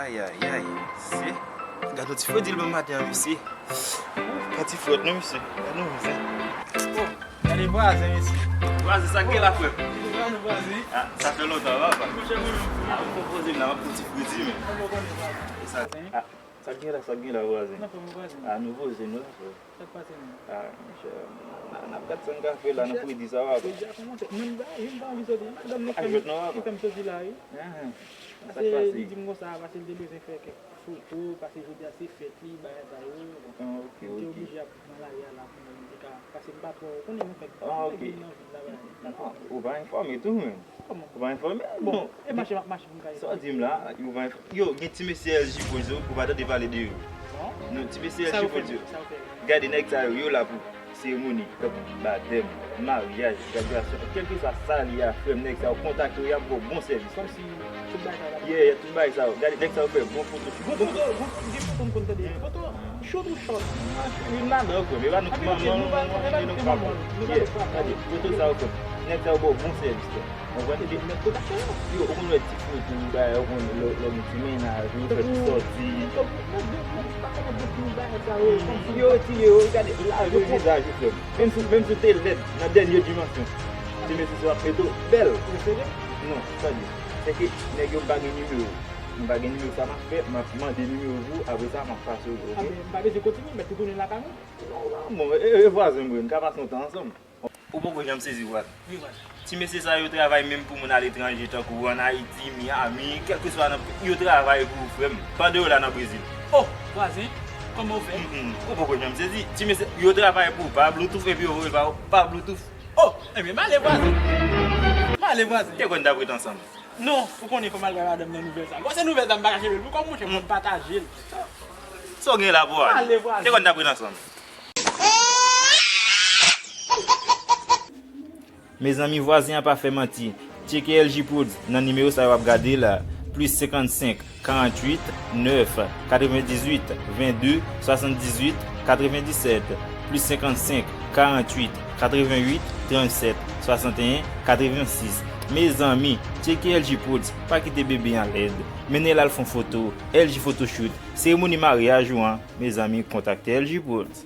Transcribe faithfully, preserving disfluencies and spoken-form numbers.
Ayayay, mesye. Gade yon ti fredi l menm maten an, mesye. Pa ti frèt non, mesye. Gade yon, mesye. Oh, gade vwazen, mesye. Vwazen, sa k gen la, frè m? Vwazen, vwazen. Ah, sa fè lontan, papa. Monchè, mwen menm. Ah, ou konpoze m la, m ap pran ti fredi, men. Ou konn vwazen. E sa, ah, sa k gen la, sa k gen la, vwazen? Nan fòm, vwazen. Ah, nou poze nou la, frè. Sa k pase menm? Ah, monchè, n ap gad sa n ka fè la nan fredi sa, papa. Fredi a kòmanse. Mwen, m pa, m pa anvi soti. Madanm mwen ki fè m, ki fè m soti la, wi. Sa k pase? Li di m konsa, paske li te bezwen fè kèk foto, paske jodi a se fèt li, bagay sa yo. Ah, ok, ok. Li te oblije ap nan lari a la pou mwen, li te ka, paske m pa twò, ou konnen nou fèk, nou fèk vin nan vil la, bagay. Non, ou pa enfòme tou, menm. Kòman? Ou pa enfòme? Bon, e mache m ap mache pou m ka enfòme. Sa w di m la, ou pa enfòme. Yo, gen ti mesye L J Prodz yo, ou pa tande pale de yo. Non, ti mesye L J Prodz yo. Sa yo fè? Gade nèg sa yo, yo la pou seremoni, tankou batèm, maryaj, gradyasyon, kèlkeswa sa li ye a, frè m, nèg sa yo kontakte w, y ap ba w bon sèvis. Kòmsi tout bagay sa yo la. Yeah, yeah, tout bagay sa yo. Gade, nèg sa yo fè bon foto. Bon foto, bon, gen foto m konn tande. Foto, shoot ou shot? Youn ladan yo, frè m. E pa nou ki manman, nou pa nou ki manman. Yeah, gade, foto sa yo, frè m. Nèg sa yo ba w bon sèvis, frè m. Konprann? Yo, ou konn wè ti foto, bagay, ou konn lè, lè w gen ti mennaj, ou fè ti sòti. Yo retire yo, gade, lave vizaj ou, frè m. Menm si, menm si w te lèd nan dènye dimansyon, ti mesye sa yo ap mete w bèl. Non, tande. Se ke nèg yo m pa gen nimewo. M pa gen nimewo, sa m ap fè, m ap mande nimewo pou ou, apre sa, m ap pase w, ok? A, men m pa bezwen kontinye, mèt tou tounen lakay mwen. Non, non, bon, e, e vwazen m, wi, n ka pase yon tan ansanm. Ou poko janm sezi, vwazen. Wi, vwazen. Ti mesye sa yo travay menm pou moun aletranje, tankou ann Ayiti, Miami, kèlkeswa nan, yo travay pou ou, frè m. Pandan yo la nan Brezil. Oh, vwazen, kòman w fè? Mm, mm. Ou poko janm sezi. Ti mesye, yo travay pou ou pa Bluetooth epi yo voye l ba ou pa Bluetooth. Oh, ebyen, m ale, vwazen. M ale, vwazen. Te kwè n t ap ret ansanm. Non, ou konnen fò m al bay madanm nan nouvèl sa. Bon, se nouvèl sa m pa ka kenbe l pou kò m, monchè, fò m pataje l. Sa w gen la pou w ale? M ale, vwazen. Te kwè n t ap ret ansanm. Mezanmi, vwazen an pa fè manti. Tcheke L J Prodz nan nimewo sa yo w ap gade la. Plis senkannsenk, karanntuit, nèf, katrevendizuit, vennde, swasanndizuit, katrevendisèt. Plis senkannsenk, karanntuit, katrevenuit, trannsèt, swasanteyen, katrevensis. Mezanmi, tcheke L J Prodz, pa kite bebe an lèd. Mennen l al fè yon foto, L J Photoshoot, seremoni maryaj ou an, mezanmi, kontakte L J Prodz.